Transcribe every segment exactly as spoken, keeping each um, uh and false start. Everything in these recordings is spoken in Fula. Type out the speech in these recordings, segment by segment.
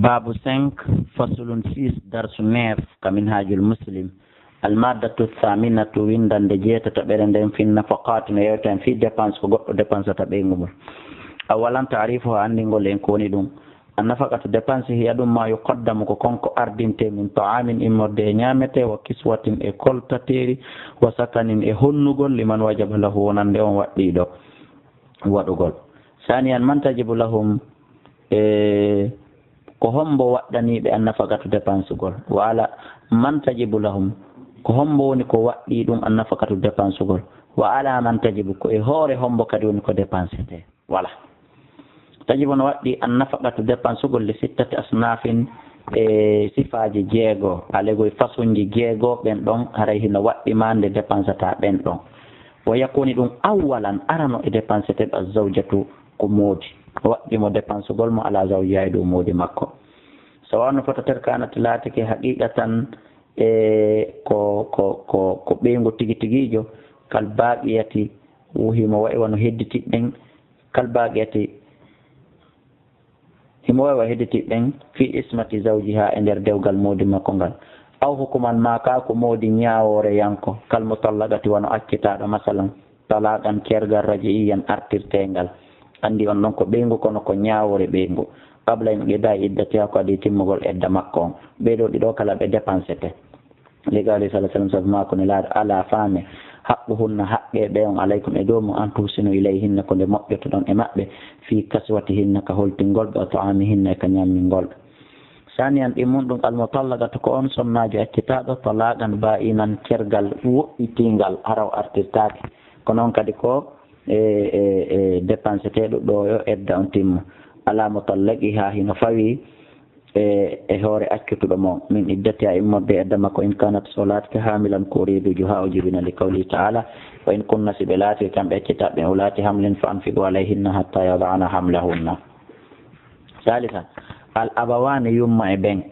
Baabu cinq, faslun six, darsu neuf, ka Minhajul Muslim. Almaddatu thaminatu, winndannde jeetataɓere nden, fin nafaqaati, no yewta en fii dépense ko goɗɗo dépensata ɓeyngu mum. Awalan, taarifu, haa anndingol en ko woni ɗum. Annafaqatu, dépense, hiya ɗum ma yuqaddamu, ko kon ko ardintee, min ta'amin, immorde e ñaametee, wa kiswatin, e koltateeri, wa sakanin, e honnugol, liman wajaba lahu, wonande on waɗɗiiɗo waɗugol. Saniyan, man tajibu lahum, e ko hombo waɗɗaniiɓe annafaqatu dépensugol? Wa ala man tajibu lahum, ko hombo woni ko waɗɗii ɗum annafaqatu dépensugol? Wa ala man tajibu, ko e hoore hombo kadi woni ko dépensete? Wala. Tajibu no waɗɗii annafaqatu dépensugol li sittati asnafin, e sifaaji jeego, alegoy façonji jeego, ɓen ɗon haray hino waɗɗi ma nde dépensata ɓen ɗon. Wa yakuni ɗum awwalan, arano e dépensete ɗo, azzawjatu, ko moodi. Waɗɗi mo dépensugol mo ala zawjiha e dow moodi makko. So wano fota terkanati laatike haqiqatan e ko, ko, ko, ko ɓeyngu tigi tigiijo, kal baqiyati, wuhi mo wa'i wano hedditi ɓen, kal baqiyati, himo wawi hedditi ɓen, fi ismati zawjiha, e nder dewgal moodi makko ngal. Aw hukuman, ma ka ko moodi ñaawoore yanko, kal mutallaqati, wano accitaaɗo, masalan, talaqan, kergal, raji'iyan, artirteengal. Anndi on ɗon ko ɓeyngu, kono ko ñaawoore ɓeyngu. Qabla inqida'i iddatiha, ko adii timmugol edda makko on. Ɓee ɗoo ɗiɗo kala ɓe dépensete. Li qawli sallallahu alaihi wasallam, sabu maako Nelaaɗo, ala, faame, haqquhunna, haqqe ɓe on, alaykum, e dow mon, an tuhsinu ilayhinna, ko nde moƴƴotoɗon e maɓɓe, fi kaswatihinna, ka holtingol ɓe, wa ta'amihinna, e ka ñammingol ɓe. Saniyan, ɗi mun ɗum, al mutallaqatu, ko on sonnaajo accitaaɗo, talaqan ba'inan, kergal woɗɗitingal, hara o artirtaake. Ko noon kadi ko e, e, e dépenseteeɗo ɗo yo edda on timmu. Ala mutallaqiha, hino fawi e, e hoore accutuɗo mo, min iddatiha, immorde edda makko, in kanat, so laatike, hamilan, ko reedujo, haa o jibina, li qawlihi ta'ala, wa in kunna, si ɓe laati, kamɓe accitaaɓe, ulati hamlin, fa anfiqu alayhinna hatta yada'na hamlahunna. Salisan, al abawani, yumma e ben,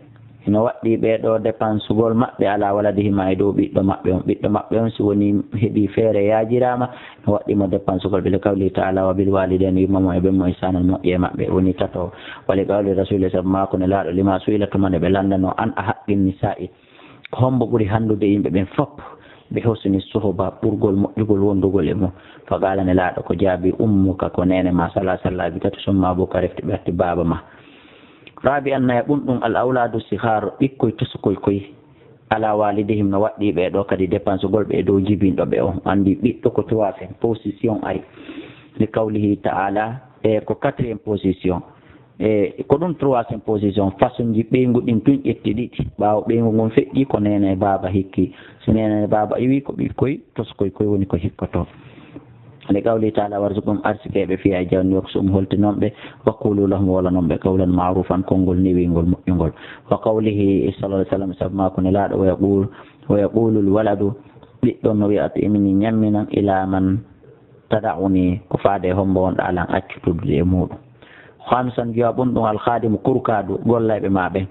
hino waɗɗii ɓee ɗoo dépensugol maɓɓe, ala waladihima, e dow ɓiɗɗo maɓɓe on. Ɓiɗɗo maɓɓe on, si woni heɓii feere, yaajiraama, no waɗɗii mo dépensugol ɓe, li qawlihi ta'ala, wa bil walidayni, yumma mo e ben mo, ihsanan, moƴƴi e maɓɓe, woni tato. Wa li qawli Rasulillah, sabu maako Nelaaɗo, lima su'ila, tuma nde ɓe lanndanoo, an ahaqqi nisa'i, ko hombo ɓuri hanndude yimɓe ɓen fop, bi husni suhba, ɓurgol moƴƴugol wondugol e mum? Fa qala, Nelaaɗo ko jaabi, ummuka, ko neene ma, salasa laabi tati, summa abuka, refti ɓe watti baaba ma. Rabi'an, naya ɓun ɗum, al awladu sighar, ɓikkoy tosokoy koy, ala walidihim, no waɗɗii ɓee ɗoo kadi dépensugol ɓe e dow jibinɗo ɓe on. Anndi ɓiɗɗo ko troisième position ari. Li qawlihi ta'ala, e ko quatrième position. E ko ɗum troisième position, façon ji ɓeyngu ɗin tun ƴetti ɗiɗi. Ɓaawo ɓeyngu ngun feƴƴi, ko neene e baaba hikki. Si neene e baaba iwi, ko ɓikkoy tosokoy koy woni ko hikkotoo. Li qawlihi ta'ala, warzuqhum, arsike ɓe, fiha, e jawdi, waksuhum, holtinon ɓe, wa qulu lahum, wolanon ɓe, qawlan ma'rufan, konngol newingol, moƴƴungol. Wa qawlihi sallallahu alaihi wasallam, sabu maako Nelaaɗo, wa yaqulu, wa yaqulul waladu, ɓiɗɗo no wi'a, at'imni, ñamminan, ila man tada'uni, ko faade e hombo wonɗaa lan accutude e muuɗum. Khamisan, jowaɓun ɗum, al khadimu, kurkaadu, gollayɓe ma ɓen.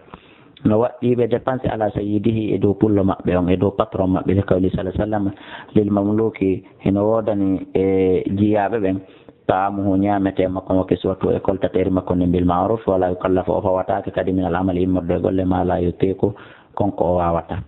No waɗɗii ɓe dépense ala sayyidihi, e dow pullo maɓɓe on, e dow patron maɓɓe, li qawli sallallahu alaihi wasallam, lil mamluki, hino woodani e jiyaaɓe ɓen, ta'amuhu, ñaametee makko, wa kiswatuhu, e koltateeri makko ndin, bil ma'ruf, wala yukallafu, o fawataake kadi, min al amali, immorde e golle, ma la yutiqu, kon ko o waawata.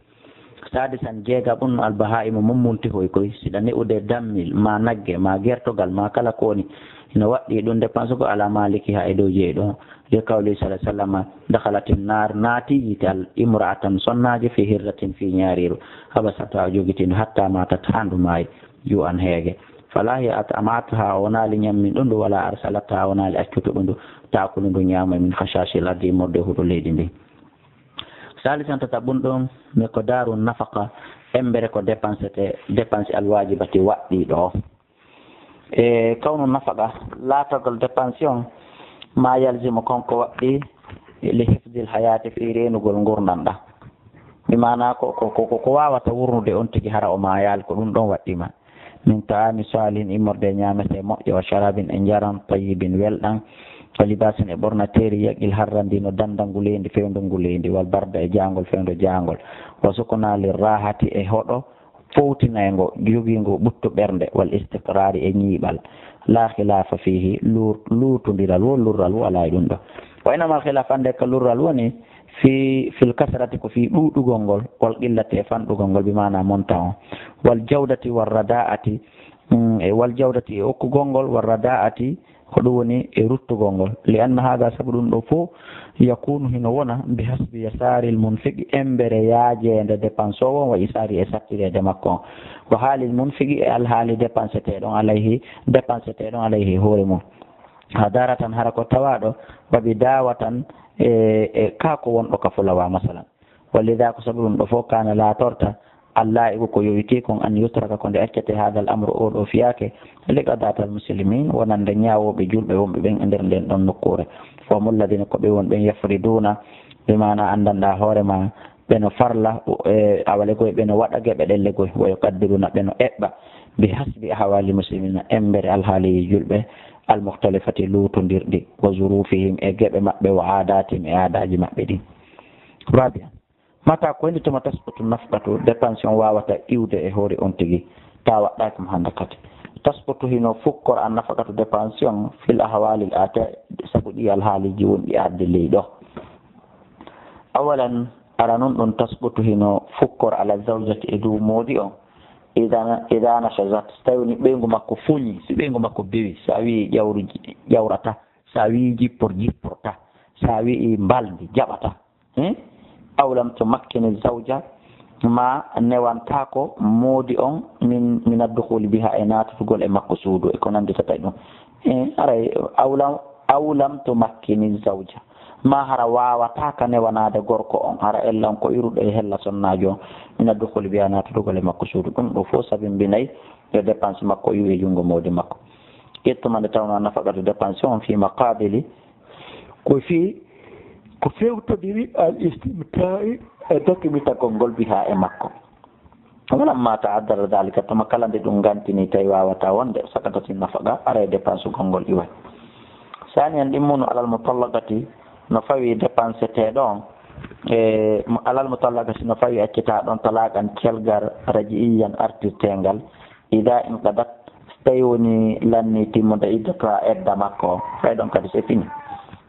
Sadisan, jeegaɓun, al bahaimu, mummuntihoy koy, siɗa ne'ude dammil, ma nagge, ma gertogal, ma kala ko woni, hino waɗɗii ɗum dépense ko ala malikiha, e dow jeyɗo. Li qawli sallallahu alaihi wasallam, dakhalatin nar, naati yiite, al imra'atan, sonnaajo, fi hirratin, fi ñaariiru, habasatha, o jogitino, hatta matat, haa ndu maayi, ju'an heege. Fala hiya at'amatha, o wonaali ñamminɗo ndu, wala arsalatha, o wonaali accutuɗo ndu, ta'kulu, ndu ñaama, min khashashil ardi, immorde huɗo leydi ndi. Salisan, tataɓun ɗum, miqdaru nafaqa, embere ko dépensete, dépense alwajibati waɗɗiiɗo o. E kawnu nafaqa, laatagol dépense on, ma yalzimu, kon ko waɗɗii, li hifdil hayati, fii reenugol ngurndan ɗan. Bi maana ko, ko, ko, ko, ko waawata wurnude on tigi hara o maayaali, ko ɗum ɗon waɗɗii ma. Min ta'ami salihin, immorde e ñaametee moƴƴo, wa sharabin, e njaram, tayyibin, welɗan, wa libasin, e ɓornateeri, yaqil harran, ndi no danda nguleyndi, fewndo nguleyndi, wal barda, e jaangol, fewndo jaangol, wa sukuna lir rahati, e hoɗo fowtinayngo, jogiingo ɓuttu ɓernde, wal istiqrari, e ñiiɓal, la khilafa fihi, luur-, luutondiral wo, lurral wo alaa e ɗum ɗo. Wa innama al khilaf, annde ka lurral woni fi, fil kasrati, ko fi ɗuuɗugol ngol, wal qillati, e fanɗugol ngol, bi maana monta on, wal jawdati war radaati, mm, e wal jawdati, e okkugol ngol, war radaati, ko ɗum woni e ruttugol ngol. Li anna hada, sabu ɗum ɗo fof, yakunu, hino wona, bi hasbi yasaril munfiqi, embere yaajeende dépense o on, wa isari, e sattireede makko on. Wa haalil munfiqi, e alhaali dépenseteeɗo on alayhi, dépenseteeɗo on alayhi hoore mum. Ha daratan, hara ko tawaaɗo, wa bi dawatan, e, e ka ko wonɗo ka fulawa, masalan. Wa lida, ko sabu ɗum ɗo fof, kana laatorta, al laiqu, ko yowitii kon, an yutraka, ko nde accete, hada al amru, o ɗo fiyaake, li qadatal muslimin, wonande ñaawooɓe julɓe wonɓe ɓen e nder nden ɗon nokkuure. Wa hum alladina, ko ɓe won ɓen, yafriduna, bi maana anndanɗa hoore ma, ɓe no farla, e, awa legoy, ɓe no waɗa geɓe ɗen legoy, wa yuqaddiruna, ɓe no eɓɓa, bi hasbi ahwali muslimina, embere alhaali julɓe, al mukhtalifati, luutondirɗi, wa zurufihim, e geɓe maɓɓe, wa adatihim, e aadaaji maɓɓe ɗin. Rabian, mata, ko hende tuma tasbutu nafqatu, dépense on wawata iwde e hoore on tigi, ta waɗɗaaki mo hannde kadi. Tasbutu hino fukkora an nafaqatu, dépense on, fil ahwalil ati, sabu ɗi alhaaliji wonɗi arde ley ɗo. Awalan, ara non ɗon tasbutu hino fukkora ala zawjati, e dow moodi on. Ida, ida nashazat, so tawi woni ɓeyngu makko fuñi, si ɓeyngu makko bewi, sa wi ƴawru ji-, ƴawrata, sa wi jippor jipporta, sa wi mbalndi jaɓata. Hmm? Aw lam tumakkini zawja, ma newantako moodi on min, min addukhuli biha, e naatutugol e makko suudu, e ko nanndi tata e ɗum. Eh, aray, aw lam, aw lam tumakkini zawja. Ma hara wawata ka newanaade gorko on, hara ella on ko iruɗo e hella sonnaajo on, min addukhuli biha, naatutugol e makko suudu. Ɗum ɗo fof sabimbinay yo dépense makko iwu e junngo moodi makko. Ƴettuma nde tawno nafaqatu, dépense on, fi maqabili, ko fii ko fewtodiri al istimta'i, e dokimitagol ngol, biha, e makko. Walamma ta'addara dhalika, tuma kala nde ɗum gantini tawi wawata wonde, sakatati nafaqa, aray dépense gongol iway. Saniyan, ɗimmunu, alal mutallaqati, no fawi dépense teɗo on, e mo-, alal mutallaqati, no fawi accita ɗon, talaqan, celgal, raji'iyan, artirtengal, ida inqadat, so tawi woni lanni timmude iddata, edda makko, fay ɗon kadi so fini.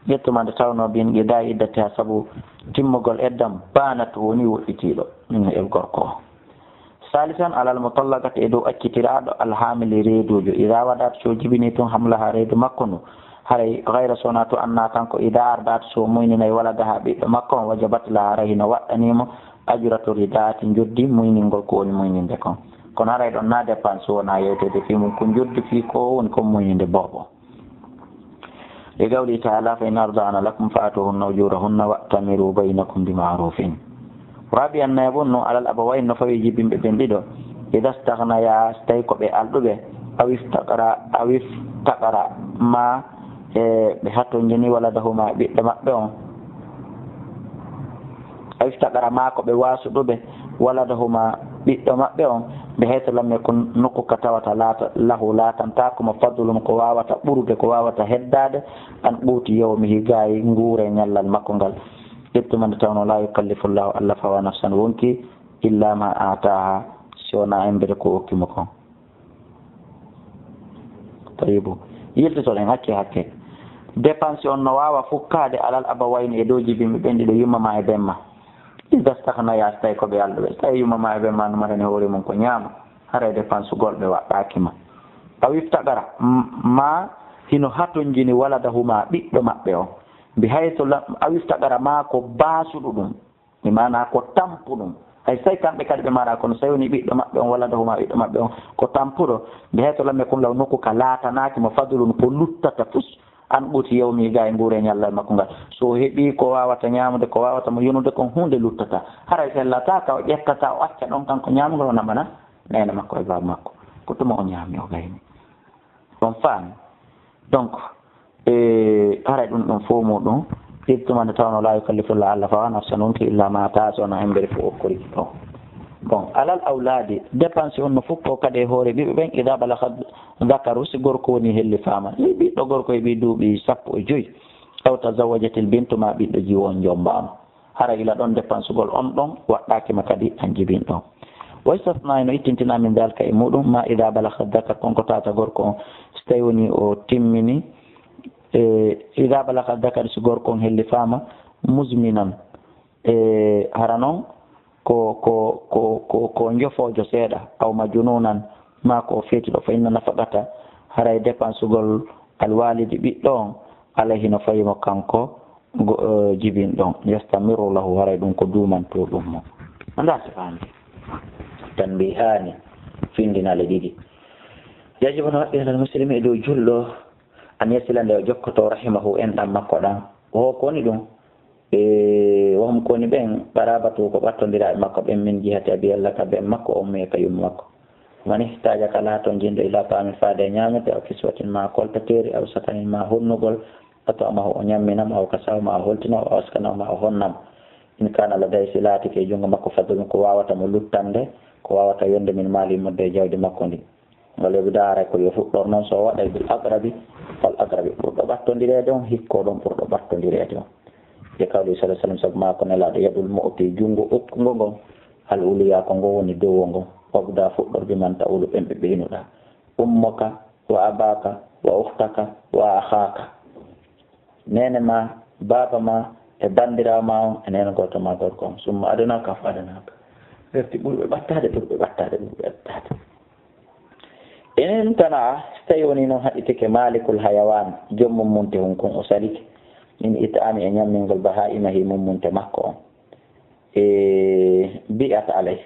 Ƴettuma nde tawno bin qida iddatiha, sabu timmugol eddam, banat, woni woɗɗitiiɗo, min e gorko o. Salisan, alal mutallaqati, e dow accitiraɗo, alhamili, reedujo, ida wadat, so jibini tun, hamlaha, reedu makko ndu, haray gayra, sona to anna kanko, ida ardat, so muyninay, waladaha, ɓiɗɗo makko on, wajabat laha, haray hino waɗɗanimo, ajratu ridaati, njoddi muyningol, ko woni muyninde kon. Kono haray ɗon na dépense wona yewtede fii mum, ko njoddi fii ko woni kon muyninde boobo. Li qawlihi ta'ala, fa in arda'na lakum fa atuhunna ujurahunna wa'tamiru baynakum bi ma'rufin. Rabi'an, nayaɓun, no alal abawayn, no fawi jibinɓe ɓen ɗiɗo, ida staghnaya, so tawi ko ɓe alɗuɓe, aw iftaqara, aw iftaqara, ma, e, ɓe hatonjini, waladahuma, ɓiɗɗo maɓɓe on. Aw iftaqara, ma ko ɓe wasuɗuɓe, waladahuma, ɓiɗɗo maɓɓe on, bi haythu lam yakun, nokku ka tawata laata, lahu, laatantaako mo, fadlun, ko wawata ɓurude, ko wawata heddaade, an quti yawmihi, gaayi nguure ñallal makko ngal. Ƴettuma nde tawno la yukallifu Llahu, Allah fawa nafsan wonki, illa ma ataha, si wona embere ko okki mo kon. Tayibu. Yiltitoɗen hakke hakke. Dépense on no wawa fukkaade alal abawayni, e dow jibinɓe ɓen ɗiɗo, yumma ma e ben ma. Ida staghnaya, so tawi ko ɓe alɗuɓe. So tawi yumma ma e ben ma no marani hoore mum ko ñaama, haray dépense gol ɓe waɗɗaaki ma. Aw iftaqara, m-, ma hino hatonjini waladahuma, ɓiɗɗo maɓɓe on. Bi haythu la, aw iftaqara, ma ko basuɗo ɗum. Mi maana ko tampuɗum. Hay so tawi kamɓe kadi ɓe mara, kono so tawi woni ɓiɗɗo maɓɓe on, waladahuma, ɓiɗɗo maɓɓe on, ko tampuɗo, bi haythu lam yakun lahu, nokku ka laatanaaki mo, fadlun, ko luttata fus, an quti yawmi, gaayi nguure ñallal makko ngal. So o heɓi ko wawata ñaamude, ko wawata mo yonude kon, huunde luttata. Haray sellata ka, o ƴettata, o acca ɗon kanko ñaamugol, o naɓana neene makko e baaba makko. Ko tuma o ñaami, o gayni. On faami? Donc, e, haray ɗum ɗon fof muɗum, id tuma nde tawno la yukallifu Llahu, Allah fawa nafsan wonki illa ma ataha, so wona embere fof okkori ɗo. Bon, alal awladi, dépense on no fukko kadi e hoore ɓiɓɓe ɓen, ida balaga dhakaru, si gorko woni helli faama, si ɓiɗɗo gorko heɓi duuɓi sappo e joy, aw tazawajatil bintu, ma ɓiɗɗo jiwo on jombaama. Hara ila ɗon dépensegol on ɗon waɗɗaaki ma kadi an jibin ɗon. Wa istasna, no ittintina min dalika e muɗum, ma ida balaga dhakar, kon ko tata gorko on, so tawi woni o timmini, E, ida balaga dakar, si gorko on hellifaama, muzminan, e, hara noon ko, ko, ko, ko, ko njofoojo seeɗa, aw majununan, maa ko o feetiɗo, fa inna nafaqata, haray dépensugol alwalidi ɓiɗɗo on, alayhi no fayi mo kanko, go-, eh, jibinɗo on, yastamiru lahu, haray ɗum ko duumanto ɗum mo. Anndaa si faami. Tanbihaani, findinale ɗiɗi. Yajibu no waɗɗi alal muslimi e dow julɗo, an yasila nde o jokkoto rahimahu enɗan makko ɗan. Wo ko woni ɗum? E, wo hum ko woni ɓen? Qarabatu ko ɓattondiraaɓe makko ɓen, min jihati abi Allah ka ben makko, o ummi e ka yumma makko. Man ihtaja kala ton jinɗo ila taamin faade e ñaamete, aw kiswatin ma koltateeri, aw sakanin ma honnugol, at'amahu o ñamminam, aw kasahu ma o holtinam, aw askanahu ma o honnam. In kana ladayhi si laatike e junngo makko fadlun ko waawata mo luttande, ko waawata yonde min maali modde e jawdi makko ndi. Ngal yoɓi daara ko yo fuɗɗor noon so waɗay bil aqrabi, fal aqrabi ɓurɗo ɓattondireede on, hikko ɗon ɓurɗo ɓattondireede on. Nde kawli sallallahu alaihi wasallam, sabu maa ko nelaaɗo yaɗul mo otti junngo okkungo ngon, al uluya ko ngo woni dowo ngon. Wabda fuɗɗor bi man ta'ulu ɓen ɓe ɓeynuɗaa. Ummuka wa abaka wa ukhtaka wa akhaka. Neene ma, baaba ma, e banndiraawo ma on, e neene gooto ma gorko on. Summa adanaka fa adanaka. Refti ɓurɓe ɓattaade, ɓurɓe ɓattaade, ɓurɓe ɓattaade. Enen tana, so tawi woni noon haɗitike malikul hayawan, joom mummunte hun kun o salike, min it'ami e ñammingol bahaima hi mummunte makko on. E bi'at alay.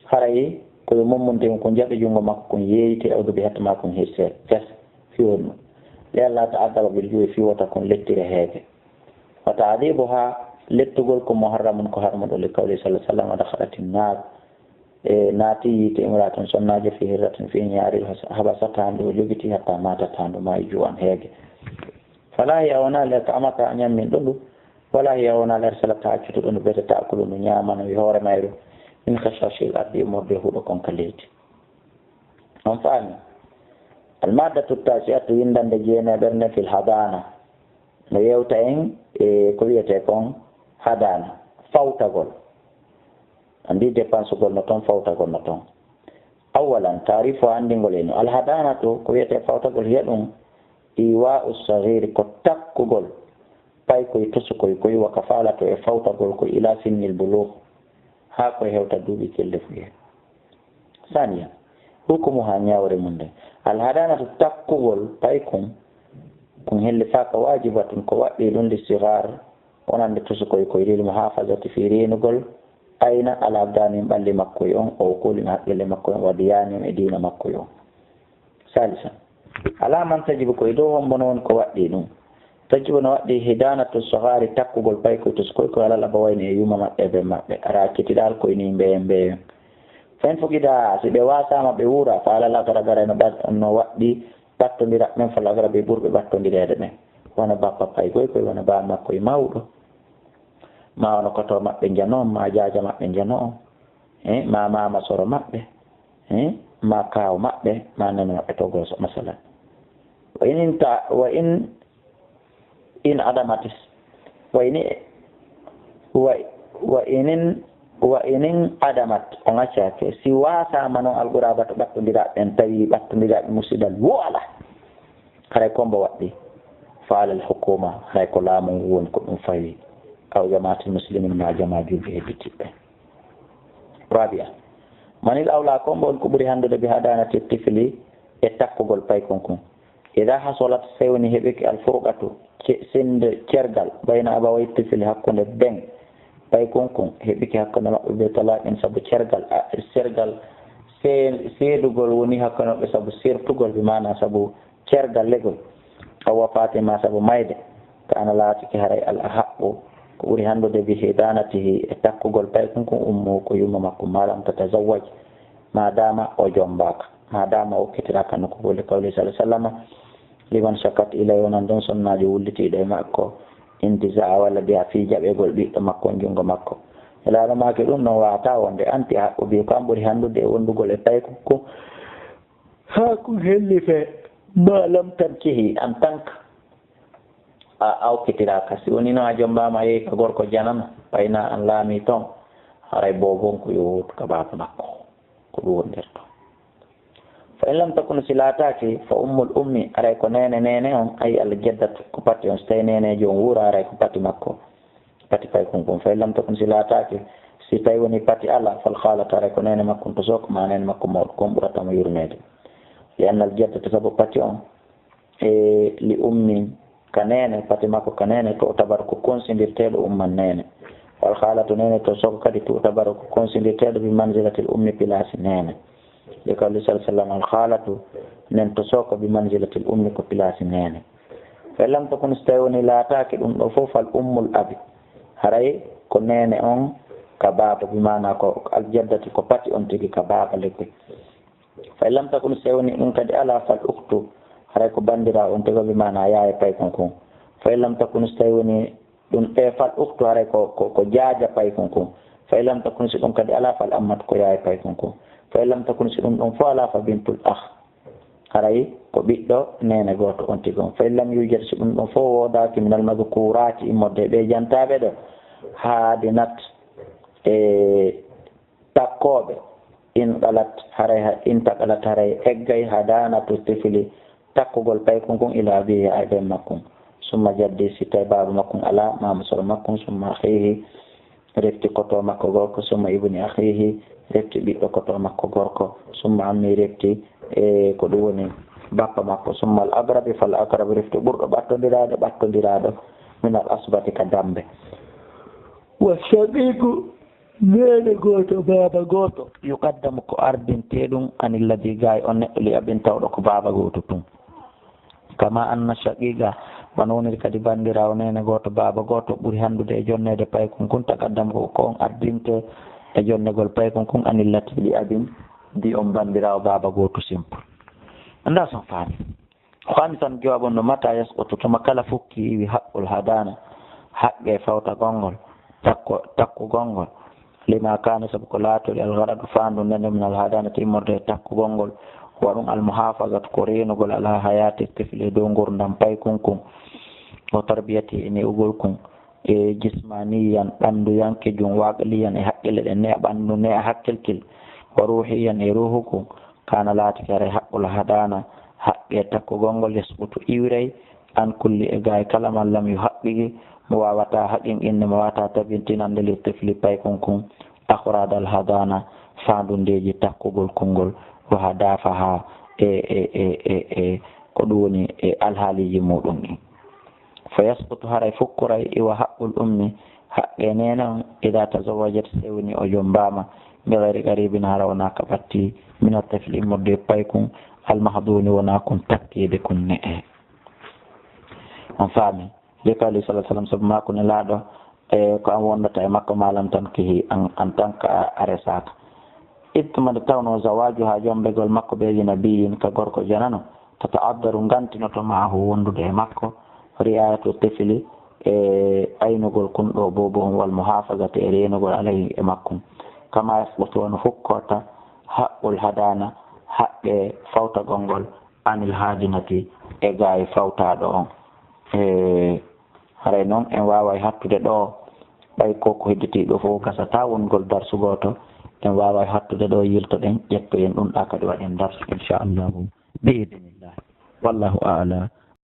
Haray ko yo mummunte hun kun jaɓe junngo makko kun yeeyite, awdu bi hatta ma kun hirse. Fes, fiwon ɗum. Li alla ta'addaba bil ju'i, fiwota kun lettire heege. Wa ta'dibuha, lettugol ko muharramun ko harmuɗo li qawli sallallahu alaihi wasallam, dakhalat an-nar. E naati yiite imra'atun sonnaajo fi hirratin fi ñaari habasata ndu o jogiti hatta maatat haa ndu maayi ju'an heege. Fala hiya wonaa le ta'amaka a ñammin ɗo ndu, wala hiya wonaa le arsalata accutuɗo ndu bete ta'kulu ndu ñaamano e hoore mayru. Min khashashil ardi immorde huɗo kon ka leydi. On faami? Al maddatu tasi'atu windande jeeneɓerde fil hadana. No yewta en e ko wiyete kon hadana, fawtagol. Anndi dépensugol no toon, fawtagol no toon. Awalan, taarifu anndingol en. Alhadanatu, ko wiyetee fawtagol, hiya ɗum iwa'u saghiri, ko takkugol paykoy tosukoy koy, wa kafalatu, e fawtagol koy, ila sinnil bulugh, haa koy hewta duuɓi kellefuye. Saniyan, hukumuha, ñawre mum nden. Alhadanatu, takkugol paykun, kun hellifaaka, wajibatun, ko waɗɗii ɗum, li sighar, wonande tosukoy koy, lil muhafazati, fii reenugol, ayna, ala abdanihim, ɓalli makkoy on, o uqulihim, haqqille makkoy on, wa diyanihim, e diina makkoy on. Salisan, ala man tajibu, ko e dow hombo no woni ko waɗɗii ɗum? Tajibu, no waɗɗii hidanatu saghari, takkugol paykoy tosukoy koy, alal abawayni, e yumma maɓɓe, e ben maɓɓe, ara accitiɗa alkoy ni mbeyen mbeyen. Fa in fuqida, si ɓe wasaama, ɓe wuura, fa alal aqrabi, no ɓat-, no waɗɗii ɓattondira ɓen, fal aqrabi, ɓurɓe ɓattondireede ɓen. Wano bappa paykoy koy, wano baa makkoy mawɗo, ma wano koto maɓɓe njano on, ma jaaja maɓɓe njano on, eh, ma maama soro maɓɓe, eh, ma kaaw maɓɓe, ma nene maɓɓe to gooso, masalan. Wa in inta-, wa in, in adamatis, wa in, wa, wa inin, wa inin adamat, o ŋaccaake. Si wasaama noon alqurabatu ɓattondiraaɓe ɓen, tawi ɓattondiraaɓe musidal wo alaa, haray ko mbo waɗɗii, fa alal hukuma, haray ko laamu ngu woni ko ɗum fawi, aw jamaatil muslimin, ma jamaa julɓe hebbitiɓɓe. Rabia, manil awla, ko mbo woni ko ɓuri hanndude bi hadanati tifli, e takkugol paykun kun? Ida hasolat, sewni heɓiki, al furqatu, ce-, sende cergal, bayna abaway tifli, hakkunde ben paykun kun, heɓiki hakkunde maɓɓe, be talaqin, sabu cergal, a, sergal, se-, seedugol woni hakkunde maɓɓe sabu sertugol, bi maana sabu cergal legol, aw wafatin, ma sabu mayde, kana laatike haray al ahaqqu, ko ɓuri hanndude, bi hidanatihi, e takkugol paykun kun, ummu, ko yumma makko, ma lam tatazawwaj, ma dama o jombaaka, ma dama o okkitiraaka nokku goo, li qawli sallallahu alaihi wasallam, liman shakat ilay, wonan ɗon sonnaajo wullitiiɗo e makko, intiza'a waladiha, fii jaɓegol ɓiɗɗo makko on junngo makko. Nelaaɗo maaki ɗum ɗon waata wonde anti haqqu, bi ko an ɓuri hanndude e wondugol e paykun kun, haa kun hellife, ma lam tankihi, en tant que a, a okkitiraaka. Si woni noon a jombaama, a yehi ka gorko janano, fayna an laamii toon, haray boobon ko yo wootu ka baaba makko. Ko ɗum wondirta. Fa in lam takun, si laataaki, fa ummul ummi, aray ko neene neene on, ay al jaddatu, ko pati on, so tawi neeneejo on wuura, aray ko pati makko, pati paykun kun. Fa in lam takun, si laataaki, si tawi woni pati alaa, fal khaalatu, aray ko neene makko on to sooko, ma neene makko mawɗo, kon ɓurata mo yurmeede. Li annal jaddata, sabu pati on, e li ummi, ka neene, pati makko ka neene, to tabar ko konsindirteeɗo umman neene. Wal khaalatu, neene to sooko kadi, to tabar ko konsindirteeɗo bi manzilatil ummi, pilaasi neene. Li qawli sallallahu alaihi wasallam, al khaalatu, nen to sooko bi manzilatil ummi, ko pilaasi neene. Fa in lam takun, so tawi woni laataaki ɗum ɗo fof, fal ummul abi. Haray ko neene on ka baaba, bi maana ko al jaddati, ko pati on tigi ka baaba leggal. Fa in lam takun, so tawi woni ɗum kadi alaa, fal ukhtu, haray ko banndiraawo on tigi, bi maana yaye paykun kun. Fa in lam takun, so tawi woni ɗum, e fal ukhtu, haray ko, ko, ko jaaja paykun kun. Fa in lam takun, si ɗum kadi alaa, fal ammatu, ko yaye paykun kun. Fa in lam takun, si ɗum ɗon fof alaa, fa bintul akh, haray ko ɓiɗɗo neene gooto on tigi on. Fa in lam yujad, si ɗum ɗon fof woodaaki, minal madhkuraati, immorde e ɓee jantaaɓe ɗo, haadinat, e takkooɓe, in qalat, haray ha, in taqalat, haray eggay, hadanatu tifli, takkugol paykun kun, ila abihi, e ben makkun. Summa jaddi, si tawi baaba makkun alaa, ma musoro makkun, summa akhihi, refti koto makko gorko, summa ibni akhihi, refti ɓiɗɗo koto makko gorko, summa ammi, refti, e ko ɗum woni bappa makko, summa al aqrabi fal aqrab, refti ɓurɗo ɓattondiraaɗo, ɓattondiraaɗo, min al asbati, ka dambe. Wa shaqiqu, neene gooto, baaba gooto, yuqaddamu, ko ardintee ɗum, anil ladhi, gaay on neɗɗo, li abin, tawɗo ko baaba gooto tun. Kama anna shaqiqa, bano woniri kadi banndiraawo neene gooto, baaba gooto, ɓuri hanndude e jonneede paykun kun, taqaddam, ko, ko on ardintee e jonnegol paykun kun, anil ladhi li abin, di on banndiraawo baaba gooto simple. Anndaa son faami. Khamisan, jawaabu on no, mata yasqutu, tuma kala fukki, iwi haqqul hadana, haqqe fawtagol ngol, takko, takkugol ngol, lima kana, sabu ko laatoli, al gharadu, faandu nden, min al hadanati, immorde e takkugol ngol, wa ɗum al muhafazatu, ko reenugol, ala hayati tifli, e dow ngurdam paykun kun, wa tarbiyati, e ne'ugol kun, e jismaniyan, ɓanndu yanke jum, wa aqliyan, e haqqille ɗen, ne'a ɓanndu, ne'a hakkilkil, wa ruhiyan, e ruhu kun, kana, laatike, haray haqqul hadana, haqqe takkugol ngol, yasqutu, iwray, an kulli, e gaay kala, man lam yuhaqqiqi, mo waawataa haqinqinde, mo waawataa tabintinande, li tifli, paykun kun, aghradal hadana, faandundeeji takkugol kun ngol, wa ahdafaha, e, e, e, e, e ko ɗum woni e alhaaliiji muɗum ɗin. Fa yasqutu, haray fukkoray, iwa haqqul ummi, haqqe neene on, ida tazawwajat, si woni o jombaama, bi ghayri qaribin, hara wonaa ka ɓatti, min at-tifli, immorde e paykun, al mahduni, wonaa kun takkeede kun ne'e. On faami? Li qawli sallallahu alaihi wasallam, sabu maaku Nelaaɗo, e ko an wondata e makko, ma lam tankihi, an, en tant que a, a resaaka. Id, tuma nde tawnoo zawaajuha, jombegol makko, bi ajnabiyyin, ka gorko janano, tata'addaru, ngantinoto, ma'ahu, wondude e makko, ri'ayatu tifli, e aynugol kun ɗo boobo on, wal muhafazati, e reenugol, alayhi, e makko. Kama yasqutu, wano fukkorta, haqqul hadana, haqqe fawtagol ngol, anil hadinati, e gaay fawtaaɗo on. E, haray noon en waaway hattude ɗo, ɓay ko ko hedditii ɗo fof gasataa wongol darsu gooto, en waaway hattude ɗo, yiltoɗen, ƴettoyen ɗum ɗa kadi waɗen darsu, inchallahu, bi idnillah. Wallahu a'lam.